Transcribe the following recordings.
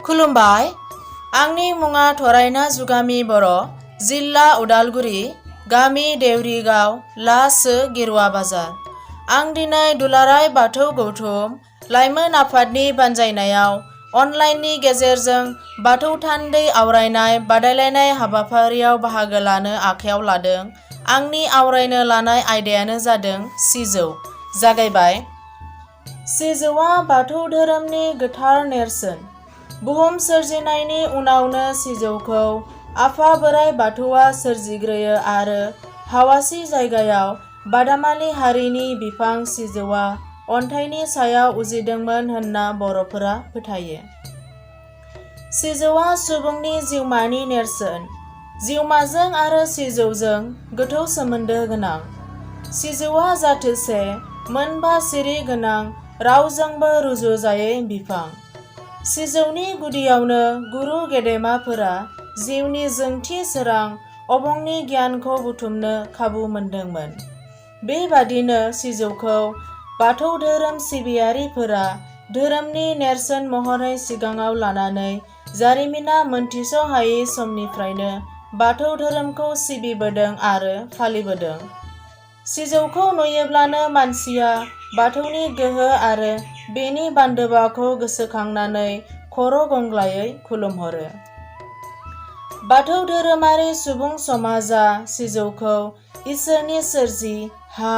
खुलुमबाय, आंनि मुङा थरायना जुगामि बर', जिल्ला उदालगुरि, गामि देवरिगाव, ला सो गिरुवा बाजार। आं दिनै दुलाराय बाथौ गौथुम लाइमोन आफादनि बानजायनायाव अनलाइननि गेजेरजों बाथौ थान्दै आवरायनाय बादायलायनाय हाबाफारियाव बाहागो लानो आखायाव लादों। आंनि आवरायनो लानाय आयदायानो जादों सिजौ। जागायबाय। सिजौआ बाथौ धोरोमनि गोथार नेरसोन। बुहुम सोरजिनायनि उनावनो सिजौखौ आफा बोराइ बाथौआ सोरजिग्रोयो आरो हावासि जायगायाव बादामालि हारिनि बिफां सिजौआ अन्थाइनि सायाव उजिदोंमोन होनना बर'फोरा फोथायो। सिजौआ सुबुंनि जिउमानि नेरसोन। जिउमाजों आरो सिजौजों गोथौ सोमोन्दो गोनां। सिजौआ जाथोसे मोनबा सिरि गोनां रावजोंबो रुजुजायै बिफां। सिजौनि गुदियावनो गुरु गेदेमाफोरा जिउनि जोंथि सोरां अबंनि गियानखौ बुथुमनो खाबु मोनदोंमोन। बेबादिनो सिजौखौ बाथौ धोरोम सिबियारिफोरा धोरोमनि नेरसोन महरै सिगाङाव लानानै जारिमिना मोनथिस' हायै समनिफ्रायनो बाथौ धोरोमखौ सिबिबोदों आरो फालिबोदों। सिजौखौ नुयोब्लानो मानसिया बाथौनि गोहो आरो बेनि बान्दोबाखौ गोसोखांनानै खर' गंग्लायै खुलुमहरो। बाथौ धोरोमारि सुबुं समाजा सिजौखौ इसोरनि सोरजि हा,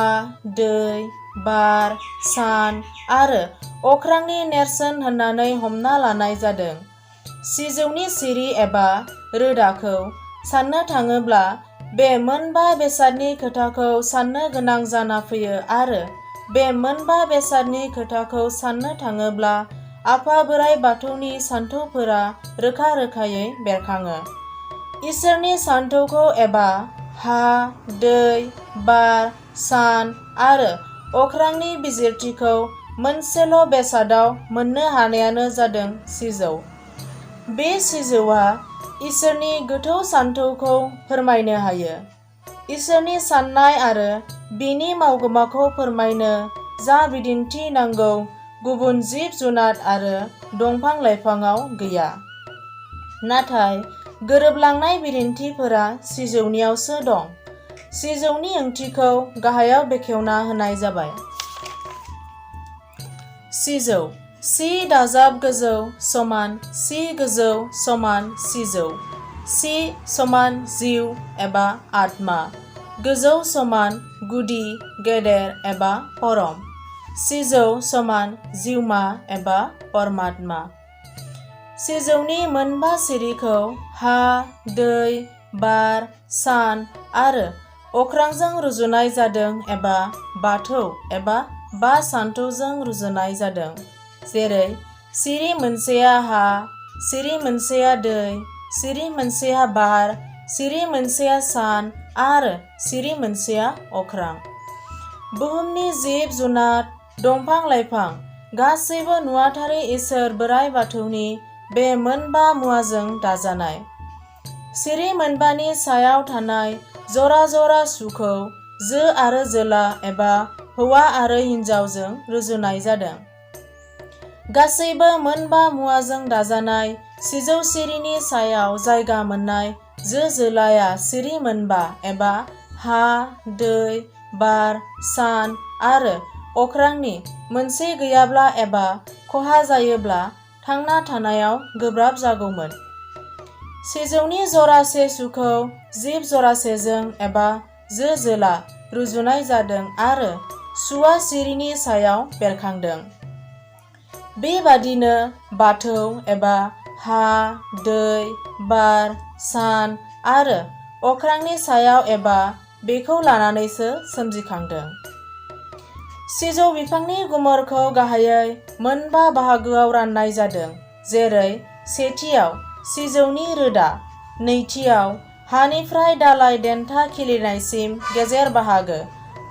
दै, बार, सान आरो अख्रांनि नेरसोन होननानै हमना लानाय जादों। सिजौनि सिरि एबा रोदाखौ साननो थाङोब्ला बे मोनबा बेसादनि खोथाखौ साननो गोनां जाना फैयो आरो बे मोनबा बेसादनि खोथाखौ साननो थाङोब्ला आफा बोराइ बाथौनि सानथौफोरा रोखा रोखायै बेरखाङो। इसोरनि सानथौखौ एबा हा, दै, बार, सान आरो अख्रांनि बिजिरथिखौ मोनसेल' बेसादाव मोननो हानायानो जादों सिजौ। बे सिजौआ इसोरनि गोथौ सानथौखौ फोरमायनो हायो। इसोरनि साननाय आरो बिनि मावगोमाखौ फोरमायनो जा बिदिन्थि नांगौ गुबुन जिब जुनार आरो दंफां लाइफाङाव गैया। नाथाय गोरोबलांनाय बिदिन्थिफोरा सिजौनियावसो दं। सिजौनि ओंथिखौ गाहायाव बेखेवना होनाय जाबाय। सिजौ सि दाजाब गोजौ समान सि गोजौ समान सिजौ। सि समान जिउ एबा आत्मा। गोजौ समान गुदि गेदेर एबा परम। सिजौ समान जिउमा एबा परमात्मा। सिजौनि मोनबा सिरिखौ हा, दै, बार, सान आरो अख्रांजों रुजुनाय जादों एबा बाथौ एबा बा सानथौजों रुजुनाय जादों। जेरै सिरि मोनसेया हा, सिरि मोनसेया दै, सिरि मोनसेया बार, सिरि मोनसेया सान आरो सिरि मोनसेया अख्रां। बुहुमनि जिब जुनार दंफां लाइफां गासैबो नुवाथारि इसोर बोराइ बाथौनि बे मोनबा मुवाजों दाजानाय। सिरि मोनबानि सायाव थानाय जरा जरा सुखौ जो आरो जोला एबा हौवा आरो हिनजावजों रुजुनाय जादों। गासैबो मोनबा मुवाजों दाजानाय सिजौ सिरिनि सायाव जायगा मोननाय जो जोलाया सिरि मोनबा एबा हा, दै, बार, सान आरो अख्रांनि मोनसे गैयाब्ला एबा खहा जायोब्ला थांना थानायाव गोब्राब जागौमोन। सिजौनि जरासे सुखौ जिब जरासेजों एबा जो जोला रुजुनाय जादों आरो सुआ सिरिनि सायाव बेरखांदों। बेबादिनो बाथौ एबा हा, दै, बार, सान आरो अख्रांनि सायाव एबा बेखौ लानानैसो सोमजिखांदों। सिजौ बिफांनि गुमुरखौ गाहायै मोनबा बाहागोआव राननाय जादों। जेरै सेथियाव सिजौनि रोदा, नैथियाव हानिफ्राय दालाइ देन्था खिलिनायसिम गेजेर बाहागो,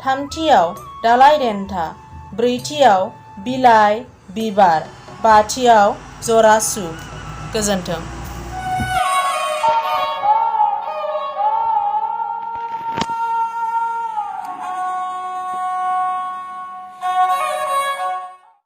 थामथियाव दालाइ देन्था, ब्रैथियाव बिलाइ बिबार, बाथियाव जरा सु। गोजोन्थों।